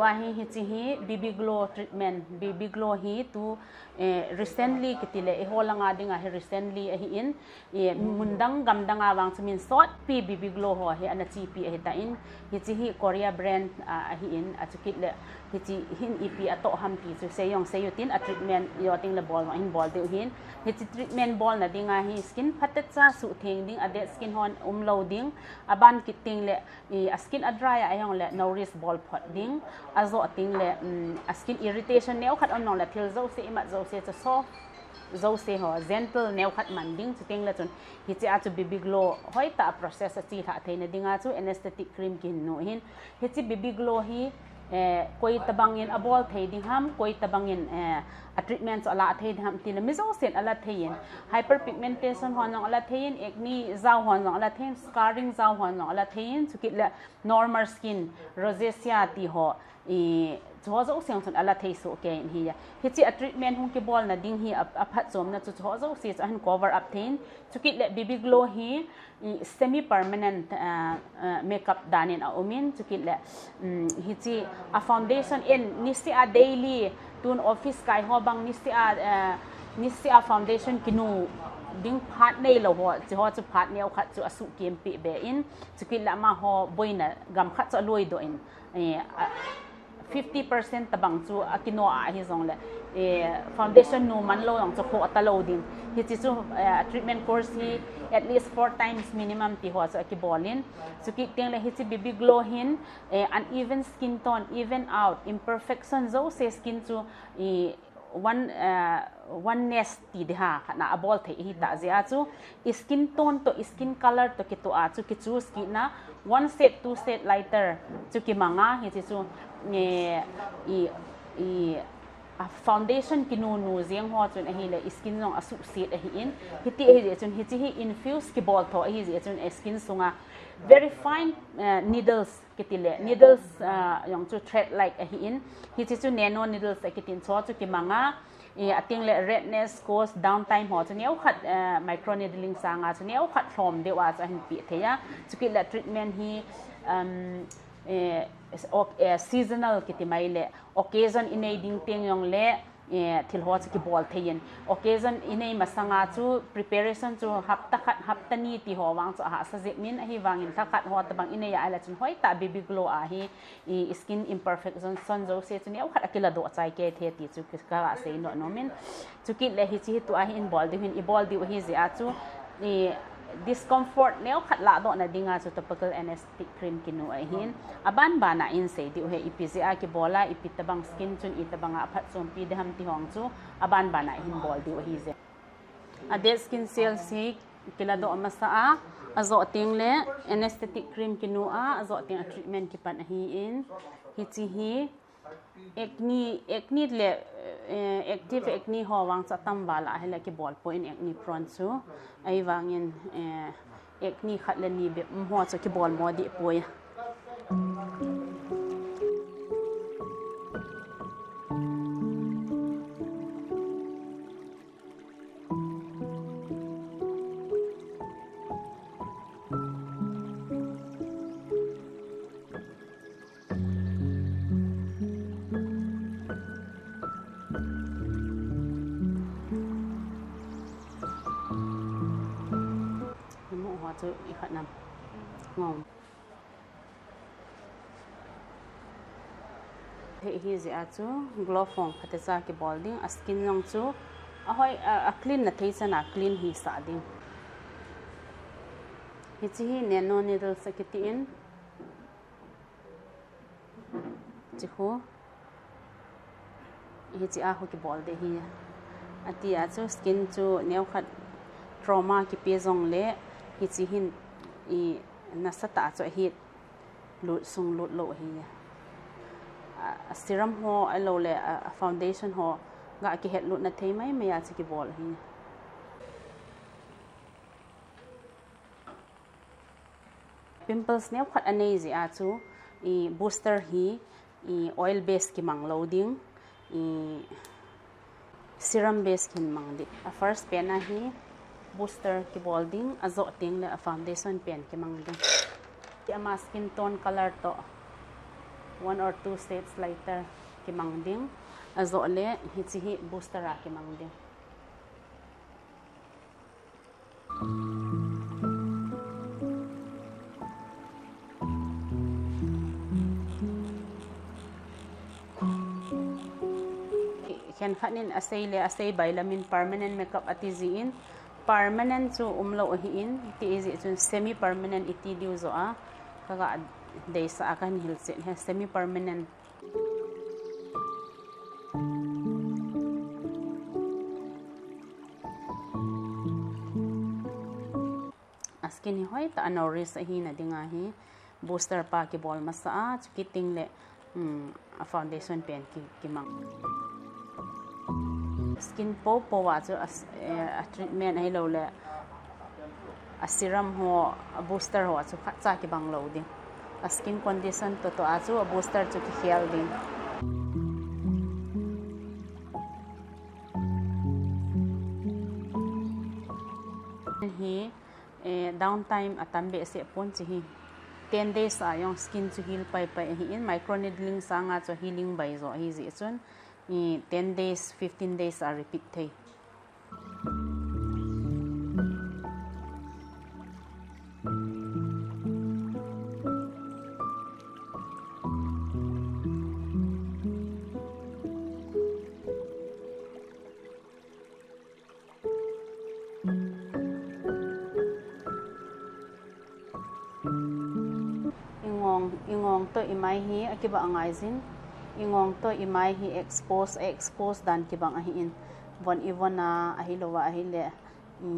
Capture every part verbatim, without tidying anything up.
Tua hi hichi hi B B Glow treatment, B B Glow hi tu, eh, recently kiti le, eiho langa dinga hi recently ahi in, eh, mundang gamdang a vang chu min sotpi B B Glow ho hi ana chepi ahi ta in, hichi hi Korea brand, ah, ahi in, achukit le hichi hin ipi atoh ham ti chu seijong seiyu tin a treatment jo ting le bol vang hin bol diu hin, hichi treatment bolna dinga hi skin phatecha suhtheng ding, a dead skin hon umlou ding, aban kit ting le, i, a skin a dry a, ahijong le nourish bol phot ding, ajo ting le, um, a skin irritation neokhat um nong le thil jouse imat jouse chu soft jouse ho, gentle neokhat man ding, chuting le chun hichi a chu B B Glow hoitah a process a chelhah theina dinga chu anesthetic cream kihin nu hin, hichi B B Glow hi, eh, koi tabang in abol thei ding ham, koi tabang in, eh, a treatment chu ala thei ding ham ti le mi jousen ala thei in, hyperpigmentation hon jong ala thei in, acne jao hon jong ala thei in, scarring jao hon jong ala thei in, chukit le normal skin, rosacea ti ho, i, chuho jouse chun ala thei soh kei in ahi a. Hichi a treatment hung kibolna ding hi a, aphatchomna chu chuho jouse chu ahin cover up thei in, chukit le B B Glow hi, i, semi permanent, ah, ah, makeup dan in aum in, chukit le, um, hichi a foundation in niseh a daily, tun office kai ho bang niseh a, ah, niseh a foundation kinu ding phat neilou ho, chuho chu phat neokhat chu asuh kempi be in, chukit le amaho boina gamkhat chu aloi doh in, eh, a, fifty percent tabang chu akino a ahi jong le, eh, foundation nu man lou jong chu khoh talou ding. Hichi chu, eh, treatment course hi at least four times minimum ti ho chu akibol in. Chukit teng le hichi B B Glow hin, eh, uneven skin tone, even out, imperfection jouse skin chu, i, one, eh, oneness ti ding ham, khat na abol thei ahi tah jeh a chu, i skin tone toh, i skin color toh kitoh a chu kichoose kit na, one shade, two shade lighter chu kimang a, hichi chu, eh, i, i, a foundation kinu nu jeng ho chun ahile, i skin jong asuhset ahi in, hiti ahi jeh chun, hichi hi infuse kibol tho ahi jeh chun, a skin sunga very fine, eh, needles kiti le, needles, ah, jong chu thread like ahi in, hichi chu nano needles akitin, chuho chu kimang a, i, ateng le redness cause downtime ho chu neokhat, eh, micro needling sanga chu neokhat lhom deuh a chu ahin pe thei a, chukit le treatment hi, um, eh, oc-, eh, seasonal kiti mai le, occasion inei ding teng jong le, eh, thil ho chu kibol thei in. Occasion inei masanga chu preparation chu hapta khat, hapta ni ti ho vang chu ahahsa jep in, ahivangin lha khat ho tabang inei a ahile chun hoitah B B Glow a hi, i, skin imperfection jouse chu neokhat akiladoh chai kei thei ti chu ka, ka sei nom nom in. Chukit le hichi hi tua hi in bol diu hin, i bol diu ahi jeh a chu, i, discomfort neokhat ladohna dinga chu topical anesthetic cream kinu ahin, aban ban a in sei diu ahi, ipi jeh a kibol a, ipi tabang skin chun itabang a aphatchompi ding ham ti ho chu aban ban a hin bol diu ahi jeh. A dead skin cells hi kiladoh masa a, ajo teng le anesthetic cream kinu a, ajo teng a treatment kipan ahi in, hichi hi acne, acne le, eh, active acne ho vang chu atam val a ahile kibol poi in acne prone chu. Ahivangin, eh, acne khat le ni bep um ho chu kibol mo deh poi. Imu ho chu ikhat nam. Ngom. Thei ahi jeh a chu glove hong phatecha kibol ding, a skin jong chu ahoi, a, a clean na thei chan a clean hisah ding. Hichi hi nano needles akiti in. Chi khu. Hichi a khu kibol ding ahi. Ati a chu skin chu neokhat trauma kipe jong le hichi hin i nasatah a chu ahi lut sung lut lou ahi. A, a serum ho ahilou le a, a foundation ho ga kihet lut na thei mai mai a chu kibol ahi. Pimples neokhat anei jeh a chu, i, booster hi, i, oil base kimang lou ding, i, serum base kimang ding. A first pen a hi booster kibol ding, ajo teng le a foundation pen kimang ding. Ama skin tone color toh One or two sets lighter kimang ding. Ajoh le hiche hi booster a kimang ding. Khenkhat in asei le, asei bailam in permanent makeup ati jin, permanent chu umlou ahin, ti jeh chun semi permanent iti diu joh a, kaga deisah a kahin hilchen hi, semi permanent. A skin hi hoitah a nourish ahina dinga hi booster pa kibol masa a, chukit teng le, um, a foundation pen ki, kimang. Skin popo a chu a s-, eh, a treatment ahilou le a serum ho, a booster ho a chu khatcha kibang lou ding. A skin condition toh toh a chu a booster chu kikhel ding. Hi, eh, downtime atam behseh pon, hiche hi ten days a jong skin chu heal paipai ahin, microneedling sanga chu healing bai joh ahi jeh chun, eh, ten days, fifteen days a repeat thei. Ingong, ingong toh imai hi akibah ngai jin. Ingong toh imai hi expose, expose dan kibang ahin. Von ivon a, ahilou a ahile, i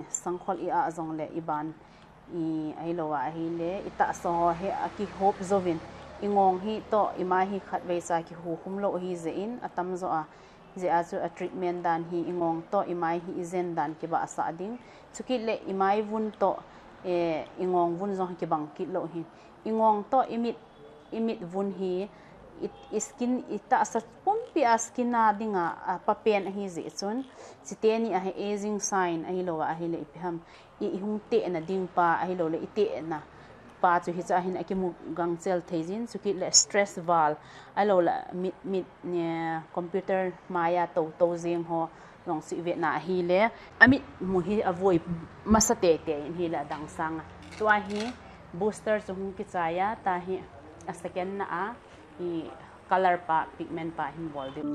sangkhol i ah jongle iban, i ahilou a ahile, itahsa ho hi akihop jouvin. Ingong hi toh imai hi khatvei cha kihukhum lou ahi jeh in, atam joh a. Jeh a chu a treatment dan hi ingong toh imai hi ijen dan kibahsah ding. Chukit le imai vun toh, eh, ingong vun jong kibang kit lou ahin. Ingong toh imit, imit vun hi i, i skin, itahsa pumpi a skin a dinga, a papen ahi jeh chun, chuteni a hi aging sign ahilou a ahile ipi ham, i, ihung tehna ding pa ahilou le itehna pa chu hiche a hin akimu gangchel thei jin, chukit le stress val ahilou le mit, mit, eh, computer maiya tou tou jeng ho jong chu ivetna ahile, amit mu hi avoi masa teitei in ahile adang sanga. Tua hi booster chu hung kichai a, tua hi a second na a, i color pa, pigment pa hin bol diu.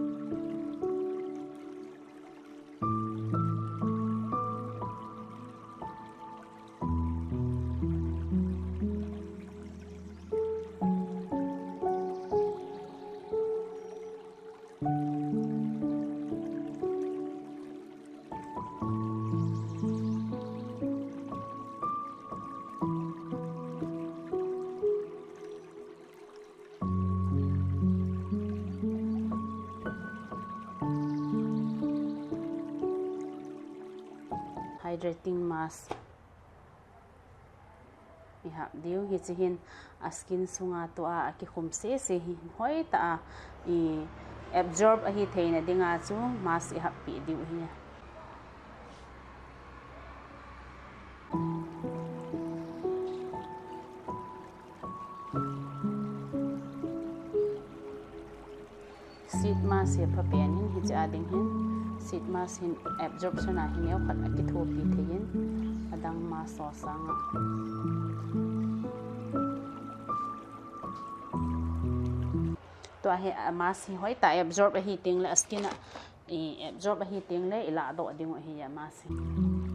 Hydrating mask ihap diu, hiche hin a skin sunga tua akikhum sese hi hoitah a i absorb ahi theina dinga chu mask ihappi diu ahi. Sheet mask hi phapen in, hiche a ding hin sheet mask hin absorption a hi neokhat akithopi thei in, adang mask ho sanga. Tua hi a mask hi hoitah a absorb ahi teng le a skin a, i absorb ahi teng le ilah doh ding ahi a mask hi.